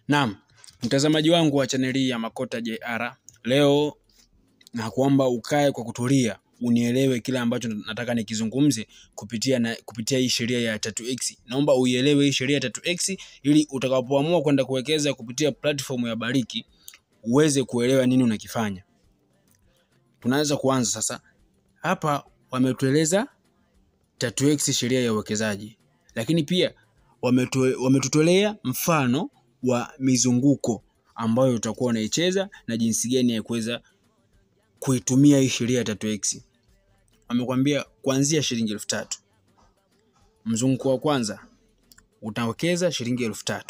Naam, mtazamaji wangu wa chaneli ya Makota JR, leo nakuomba ukae kwa kutulia, unielewe kile ambacho nataka nikizungumze kupitia hii sheria ya 3x. Naomba uielewe hii sheria ya 3x ili utakapoamua kwenda kuwekeza kupitia platform ya Bariki uweze kuelewa nini unakifanya. Tunaanza kuanza sasa. Hapa wametueleza 3x sheria ya uwekezaji, lakini pia wametutolea mfano wa mizunguko ambayo utakuwa unaicheza na jinsi gani ya kuweza kuitumia hii sheria ya 3x. Wamekwambia kuanzia shilingi 3000. Mzunguko wa kwanza utawekeza shilingi 3000.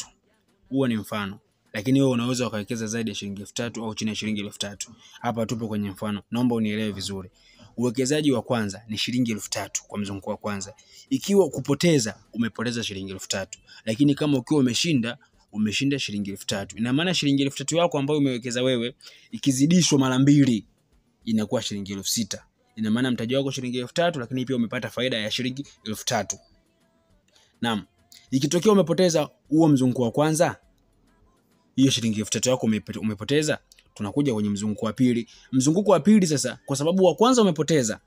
Huo ni mfano. Lakini wewe unaweza ukawekeza zaidi ya shilingi 3000 au chini ya shilingi 3000. Hapa tupo kwenye mfano. Naomba unielewe vizuri. Uwekezaji wa kwanza ni shilingi 3000 kwa mzunguko wa kwanza. Ikiwa kupoteza, umepoteza shilingi 3000. Lakini kama ukiwa umeshinda, umeshinda shilingi 3000. Ina maana shilingi 3000 yako ambayo umewekeza wewe ikizidishwa mara mbili inakuwa shilingi 6000. Ina maana mtaji wako shilingi 3000, lakini pia umepata faida ya shilingi 3000. Naam. Ikitokea umepoteza huo mzunguko wa kwanza, hiyo shilingi 3000 yako umepoteza, tunakuja kwenye mzunguko wa pili. Mzunguko wa pili sasa, kwa sababu wa kwanza umepoteza,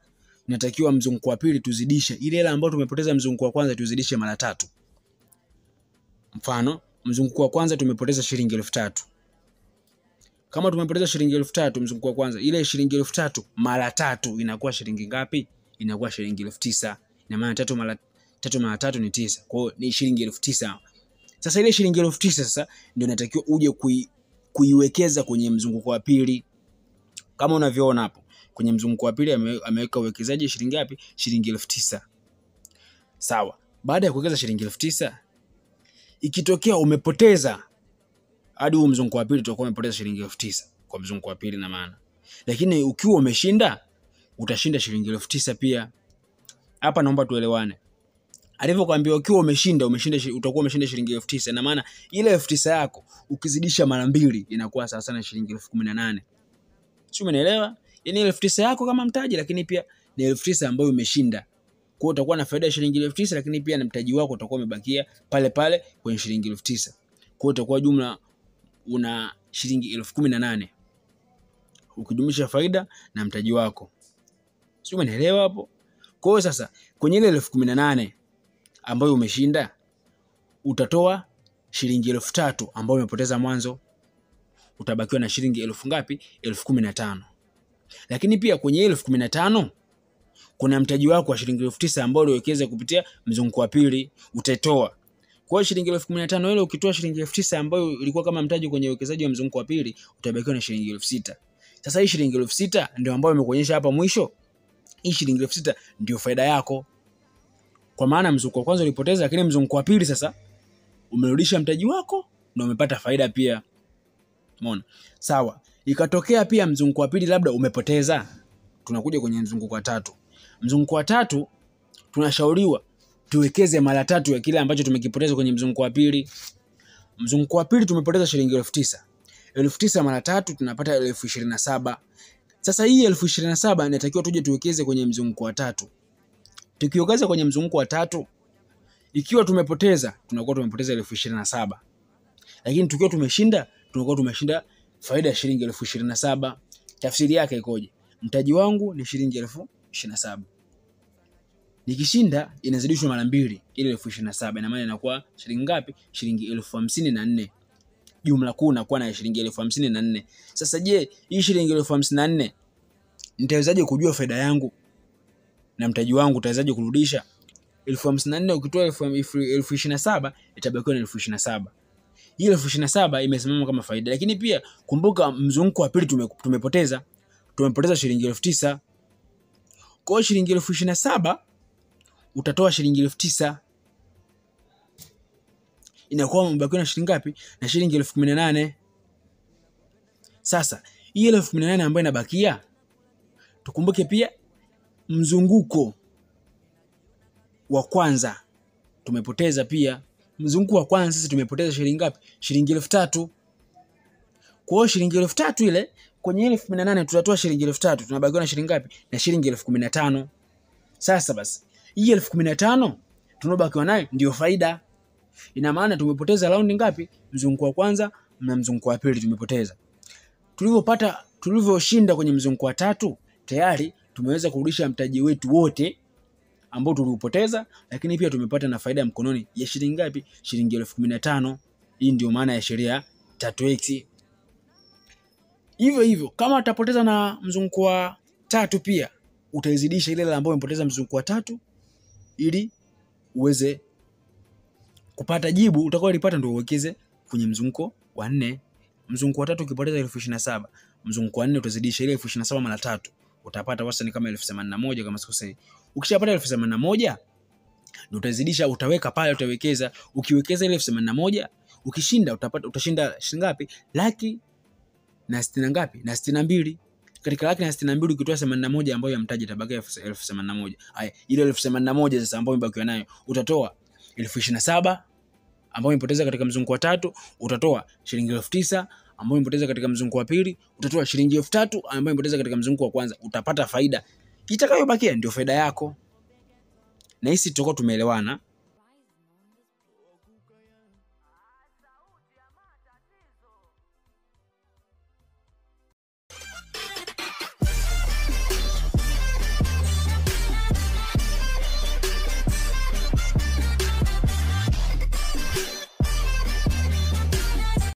inatakiwa mzunguko wa pili tuzidishe ile hela ambayo tumepoteza mzunguko wa kwanza, tuzidishe mara tatu. Mfano, mzunguko wa kwanza tumepoteza shilingi 3000. Kama tumepoteza shilingi 3000 mzunguko wa kwanza, ile shilingi 3000 mara tatu inakuwa shilingi ngapi? Inakuwa shilingi 9000. Ina maana tatu mara tatu mara tatu ni 9. Kwa hiyo ni shilingi 9000. Sasa ile shilingi 9000 sasa ndio inatakiwa uje kuiwekeza kwenye mzunguko wa pili. Kama unavyoona hapo, kwenye mzunguko wa pili ameweka uwekezaji shilingi ngapi? Shilingi 9000. Sawa. Baada ya kuwekeza shilingi 9000, ikitokea umepoteza hadi huu mzunguko wa pili, utakuwa umepoteza shilingi 9000 kwa mzunguko wa pili na maana. Lakini ukiwa umeshinda, utashinda shilingi 9000 pia. Hapa naomba tuelewane. Alivyokuambia ukiwa umeshinda, utakuwa umeshinda shilingi 9000, na maana ile 9000 yako ukizidisha mara mbili inakuwa sawa sana shilingi 18000. Sio, umeelewa? Yaani 9000 yako kama mtaji, lakini pia ni 9000 ambayo umeshinda. Kwa hiyo utakuwa na faida ya shilingi 9000, lakini pia na mtaji wako utakuwa umebakia pale pale kwenye shilingi 9000. Kwa hiyo utakuwa jumla una shilingi 18000 ukijumlisha faida na mtaji wako. Sio, umeelewa hapo? Kwa hiyo sasa kwenye ile 18000 ambayo umeshinda, utatoa shilingi 3000 ambayo umepoteza mwanzo, utabakiwa na shilingi elfu ngapi? 15000. Lakini pia kwenye 15000 kuna mtaji wako wa shilingi 9000 ambao uliwekeza kupitia mzunguko wa pili, utaitoa. Kwa hiyo shilingi 15000 ile ukitoa shilingi 9000 ambayo ilikuwa kama mtaji kwenye uwekezaji wa mzunguko wa pili, utabakiwa na shilingi 6000. Sasa hii shilingi 6000 ndio ambayo nimekuonyesha hapa mwisho. Hii shilingi 6000 ndio faida yako. Kwa maana mzunguko wa kwanza ulipoteza, lakini mzunguko wa pili sasa umerudisha mtaji wako na umepata faida pia. Umeona? Sawa. Ikatokea pia mzunguko wa pili labda umepoteza, tunakuja kwenye mzunguko wa tatu. Mzunguko wa tatu tunashauriwa tuwekeze mara tatu ya kile ambacho tumekipoteza kwenye mzunguko wa pili. Mzunguko wa pili tumepoteza shilingi 9000. 9000 mara tatu tunapata 27000. Sasa hii 27000 inatakiwa tuje tuwekeze kwenye mzunguko wa tatu. Tukiwekeza kwenye mzunguko wa tatu, ikiwa tumepoteza tunakuwa tumepoteza 27000. Lakini tukiwa tumeshinda, tunakuwa tumeshinda faida ya shilingi 27000. Tafsiri yake ikoje? Mtaji wangu ni shilingi 27000. Nikishinda inazidishwa mara mbili ile 27000, ina maana inakuwa shilingi ngapi? Shilingi 54000. Jumla kuu inakuwa na shilingi 54000. Sasa je, hii shilingi 54000 nitawezaje kujua faida yangu na mtaji wangu utawezaje kurudisha? 54000 ukitoa 27000 itabakiwa na 27000. Hii 27000 imesimama kama faida. Lakini pia kumbuka mzunguko wa pili tumepoteza. Tumepoteza shilingi 9000. Kwa hiyo shilingi 27000 utatoa shilingi 9000, inakuwa umebakiwa na shilingi ngapi? Na shilingi 18000. Sasa hii 18000 ambayo inabakia, tukumbuke pia mzunguko wa kwanza tumepoteza pia. Mzunguko wa kwanza sisi tumepoteza shilingi ngapi? Shilingi 3000. Kwa hiyo shilingi 3000 ile kwenye 18000 tutatoa shilingi 3000, tunabakiwa na shilingi ngapi? Na shilingi 15000. Sasa basi hii 15000 tunayobakiwa nayo ndio faida. Ina maana tumepoteza raundi ngapi? Mzunguko wa kwanza na mzunguko wa pili tumepoteza. Tulivyoshinda kwenye mzunguko wa tatu, tayari tumeweza kurudisha mtaji wetu wote ambao tuliupoteza, lakini pia tumepata na faida mkononi ya shilingi ngapi? Shilingi 15,000. Hii ndio maana ya sheria 3x. Hivyo hivyo kama utapoteza na mzunguko wa tatu pia utaizidisha ile ambayo umepoteza mzunguko wa tatu ili uweze kupata jibu utakaolipata, ndio uwekeze kwenye mzunguko wa nne. Mzunguko wa tatu ukipoteza 27,000, mzunguko wa nne utazidisha ile 27,000 mara tatu, utapata wastani kama 81,000 kama sikosei. Ukishapata 81,000 ndio utazidisha, utaweka pale, utawekeza. Ukiwekeza ile 81,000, ukishinda utapata, utashinda shilingi ngapi? Laki na sitini ngapi? Na 62. Katika laki na 62 ukitoa 81 ambayo ya mtaji itabaki 81,000. Haya, ile 81,000 sasa ambayo imebakiwa nayo utatoa 27,000 ambayo umepoteza katika mzunguko wa tatu, utatoa shilingi 9,000 ambayo umepoteza katika mzunguko wa pili, utatoa shilingi 3,000 ambayo umepoteza katika mzunguko wa kwanza. Utapata faida itakayobakia ndio faida yako. Na hisi tutakuwa tumeelewana.